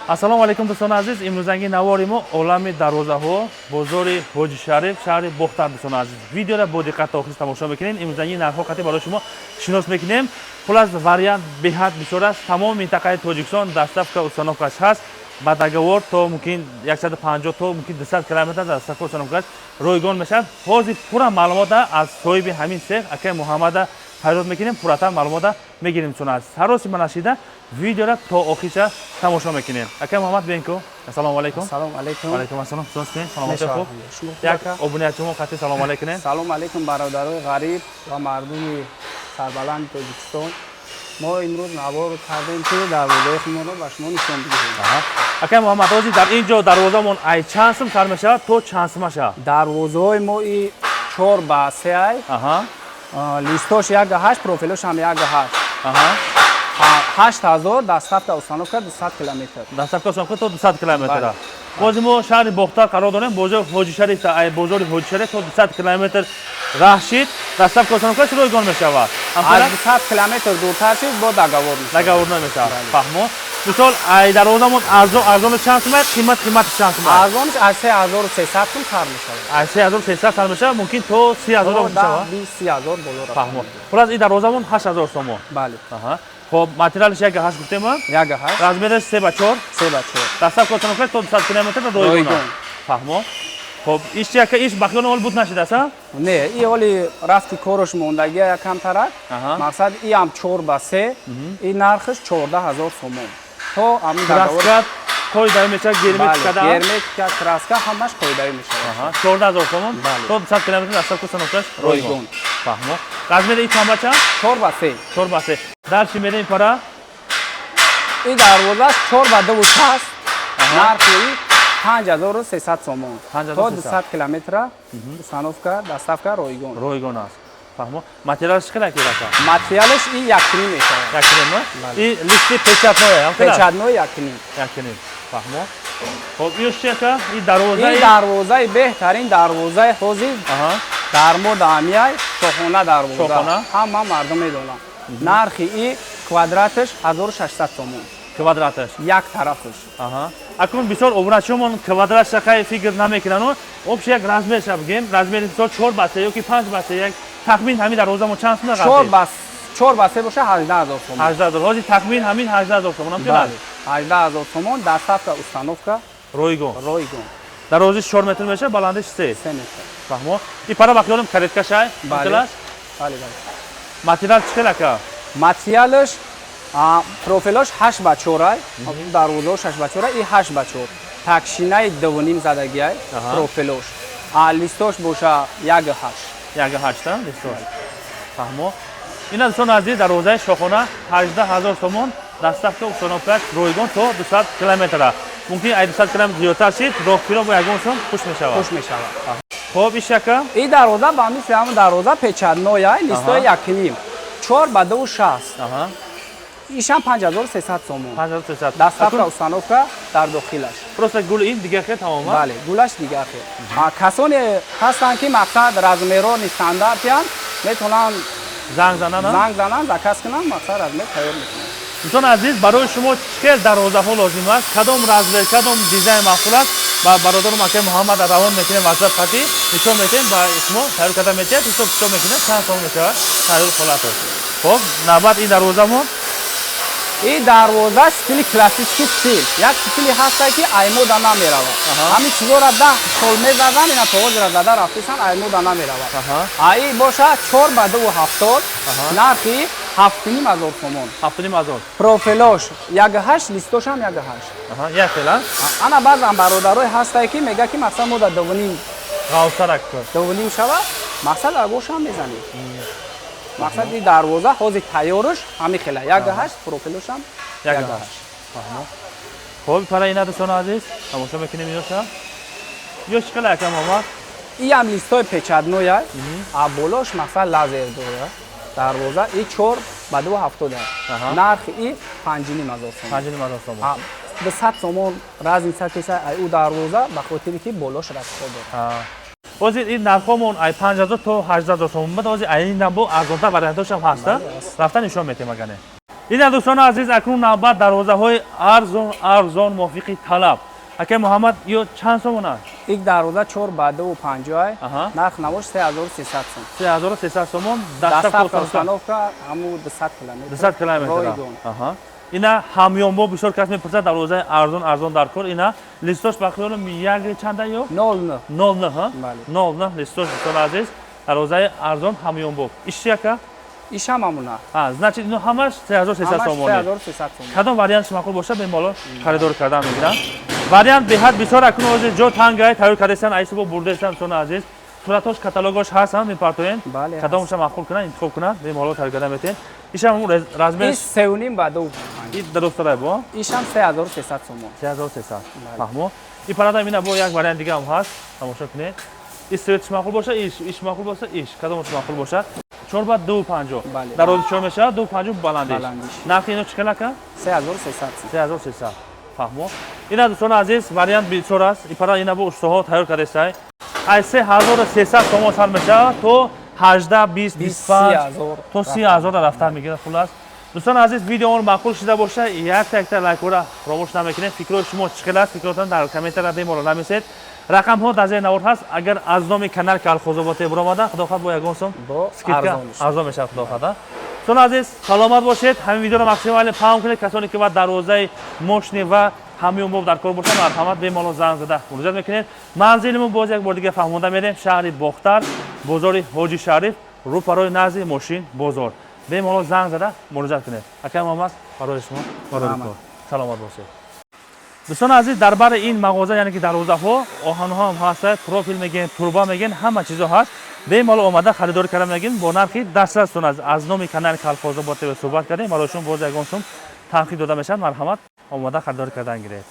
Ассалому алайкум, дӯстони азиз. Имрӯзанги навори мо олами дарвозаҳо, бозори Ҳоҷишариф, шаҳри Бохтар. Дӯстони азиз, видеоро бо диққат то охир тамошо мекунем. Имрӯзанги нархҳо қатъи барои шумо шинос мекунем. Хулас, вариант беҳад бисёр аст. Тамоми минтақаи Тоҷикистон доставка, установкаш ҳаст ба договор, то мумкин 150, то мумкин 200 километр доставка, установкаш ройгон мешавад. Ҳозир пурра маълумота аз соҳиби ҳамин цех, акай Муҳаммада, пайдо мекунем, пурратар маълумота мегирем. Чун аз саросима нашида видеора то охирша тамошо мекунем. Акай Муҳаммад бенко, ассалому алайкум. Ассалому алайкум. Алайкум ассалом. Состен, саломати, хуб? Як обунаячимо қатъи салом алайкунем. Салом алайкум, бародарои ғариб ва мардуми сарбаланди Тоҷикистон. Мо имрӯз навор кардем, ки дарвозаи худмонро ба шумо нишон бидиҳем. Акай Муҳаммад, ҳозир дар ин ҷо дарвозамон ай чанд сум сар мешавад, то чанд сума шавад? Дарвозаҳои мо и 4 ба 3 ай, листош 1,8, профилош ҳам 1,8. 8000, доставка, установка 200 километр. Доставка, установка то 200 километр. Бози мо шаҳри Бохтар қарор дорем, бозори Ҳоҷишариф. Ай бозори Ҳоҷишариф то 200 километр раҳ шид, доставка, установкаш ройгон мешавад. Аз 200 километр дуртар шид, бо договор мешавад. Договор намешавад, фаҳмо. Мисол, ай дарвозамон арзон арзони чанд сум, қимат қимати чанд сум? Арзонш аз 3300 сум сар мешавад. Аз 3300 сар мешавад, мумкин то 30 000 мешавад. 20, 30 000 боло рафт. Фаҳмо. Хулас, ин дарвозамон 8000 сомон. Бале. Хоб, материалش 1,8 гуфтем? 1,8. Размераш 3 ба 4. 3 ба 4. Доставка, установка то 200 километр ройгон. Фаҳмо. Хоб, иш чи, яка, иш бахён ҳол буд нашидааст, а? Не, и ҳоли рафти корош мондагия якамтарак. Мақсад, и ҳам 4 ба 3, и нархш 14 000 сомон. То ҳамин краска қоидави мешавад, герметика? Герметика, краска, ҳамаш қоидави мешавад. 14 000 сомон, то 200 километр доставка, установкаш ройгон. Фаҳмо. Размери и чанд ба чанд? 4 ба 3. 4 ба 3. Дальше мерем, пара. И дарвозаш 4 ба 2,60, нархи 5300 сомон, то 200 километра установка, доставка ройгон. Ройгон аст, фаҳмо. Материалш чӣ қадар кирака? Материалш и 1,5 мешавад. 1,5? И листи печатное? Печатной, 1,5. 1,5, фаҳмо. Хоб, ё чӣ, ака, и дарвозаи? И дарвозаи беҳтарин дарвозаи ҳозир дар мо даамияй, шоҳона дарвоза, ҳама мардум медонанд. Нархи и квадраташ 1600 сомон. Квадраташ? Як тарафаш. Акун бисёр обуначиёмон квадрат шақай фикр намекунанд. Общий як размер ша бигем, размери мисол 4 ба 3 ёки 5 ба 3, як тахмин ҳамин дарвозамо чанд сум? 4 ба 3 боша, 18 000 сомон. 18 000. Ҳозир тахмин ҳамин 18 000 сомон ам? 18 000 сомон, доставка, установка ройгон. Ройгон. Дарозиш 4 метр мешавад, баландиш 3. 3 метр. Фаҳмо. И пара ба хиёлам каретка шай? Бале, бале. Материал чӣ хел, ака? Материалаш, профилош 8 ба 4 ай, дарвозао 6 ба 4, и 8 ба 4, такшинаи 2,5 задагиай профилош, листош боша 1,8. 1,8-та листош, фаҳмо. Ина, дӯстони азиз, дарвозаи шохона 18 000 сомон, доставка, установкаш ройгон то 200 километра. Мумкин ай 200 километр зиёдтар шид, роҳкиро бо ягон сум хуш мешавад. Хуш мешавад. Хоб, иш, ака? И дарвоза ба мисли ҳамон дарвоза печатной, листои 1,5, 4 ба 2,60, ишам 5300 сомон, доставка, установка дар дохилаш. Просто гул ин дигар хел, тамом. Бале, гулаш дигар хел. Касоне ҳастанд, ки мақсад, размерони стандартиян, метавонанд занг зананд. Занг зананд, заказ кунанд, мақсад, размер тайёр мекунанд. Дӯстони азиз, барои шумо чӣ хел дарвозаҳо лозим аст, кадом размер, кадом дизайн маъқул аст, ба бародарум акай Муҳаммад равон мекунем, ватсап хати нишон метиҳем, ба шумо тайёр карда метиҳад, ҳисоб китоб мекунем, чанд сом мешавад тайёр ҳолаташ. Хоб, навбат ин дарвозамон. И дарвоза стили классический стил, як стили ҳаста, ки ай мода намеравад. Ҳамин чизора 10 сол мезаданд, ина то ҳозира зада рафтисан, ай мода намеравад. Аи боша 4 ба 2,70, нархи 7500 сомон. 7500. Профилош 1,8, листошам 1,8. Як хел. Ана, баъзан бародарое ҳастае, ки мега, ки мақсад, мода 2,5. Ғавсарак. 2,5 шава, мақсад, агошам мезанем. Мақсад, и дарвоза ҳозир тайёрш ҳамин хела 1,8, профилошам 1,8. Хоб, пара ина, дӯстони азиз, тамошо мекунем. Ёша ё чӣ хела, ака Муҳаммад? Иам листои печатной, а болош, мақсад, лазер дора. Дарвоза и 4 ба 2,70, нархи и 5500 сомон. 5500 сомон. 200 сомон разница кеса ай ӯ дарвоза, ба хотире ки болош расход дорад. Ҳозир ин нархҳомон ай 5000 то 18 000 сомон буд. Ҳозир ай ин бо арзонтар вариантошам ҳаста, рафта нишон метем, агане. Ина, дӯстони азиз, акнун навбат дарвозаҳои арзон арзон, мувофиқи талаб. Акай Муҳаммад, ё чанд сомон аст? Ик дарвоза 4 ба 2,50. Аҳа. Нарх навош 3300 сом. 3300 сомон. Доставка, установка, ҳаму 200 километр. 200 километр. Ройгон. Аҳа, ина ҳамёнбо. Бисёр кас мепурсад, дарвозаи арзон арзон дар кор. Ина листош ба хиёлам як чанда ё 09. 09, ҳа? Бале. 09 листош. Дӯстони азиз, дарвозаи арзон ҳамёнбоб. Иш яка? Ишам ҳамуна. А, значит, ино ҳамаш 3300 сомонӣ. 3300 сом. Кадом вариантш маъқул бошад, бемалол харидорӣ кардан мегиранд. Вариант беҳад бисёр. Акнун ҳозир ҷо тангай, тайёр кардастан, айсубо бурдастан. Дӯстони азиз, суратҳош, каталогош ҳаст, ҳам мепартоен. Бале. Кадомша маъқул кунанд, интихоб кунанд, бемалол тайёр кардан метавонед. Ишам размер? Иш 3,5 ба 2,5. И дурустарай бо? Ишам 3300 сомон. 3300, фаҳмо. И парадам ина бо як вариант дига ҳам ҳаст, тамошо кунед. Иш цветш маъқул бошад, иш маъқул бошад, иш кадомаш маъқул бошад. 4 ба 2,50. Бале. Дарози чор мешавад, 2,50 баландиш. Баландиш. Нархи ино чӣ қадар, ака? 3300 сом. 3300, фаҳмо. Ина, дӯстони азиз, вариант бисёр аст. Ипара ина бо устоҳо тайёр кардесай. Аз 3300 сомон сар мешавад то 18, 20, 25, то 30 ҳазор рафтан мегирад. Хулас, дӯстони азиз, видеомон маъқул шида боша, якта якта лайкҳоро фаромӯш намекунед. Фикрҳои шумо чӣ хел аст? Фикротон дар комментария бемалол нависед. Рақамҳо дар зери навор ҳаст. Агар аз номи канал Калхозоботе биромада, худо хоҳад, бо ягон сом скидка арзон мешавад, худо хоҳад. Дӯстони азиз, саломат бошед. Ҳамин видеоро максимально паҳн кунед. Касоне ки ва дарвозаи мошини ва ҳамёнбоб дар кор бошанд, марҳамат, бемалол занг зада муроҷиат мекунед. Манзилимон боз як бор дига фаҳмонда мерем: шаҳри Бохтар, бозори Ҳоҷи Шариф, рӯпарои назди мошин бозор. Бемалол занг зада муроҷиат кунед. Акай Муҳаммад, барои шумо барори кор, саломат бошед. Дӯстони азиз, дар бари ин мағоза, яъне ки дарвозаҳо, оҳанҳо ҳам ҳаст, профил мегӯем, труба мегӯем, ҳама чизо ҳаст. Бемалол омада харидорӣ карда мегӯем бо нархи дастрастон. Аз номи канали Калхозобод ТВ суҳбат кардем, барои шумо боз ягон сум танқид дода мешавад. Марҳамат, омода харидорӣ кардан гиред.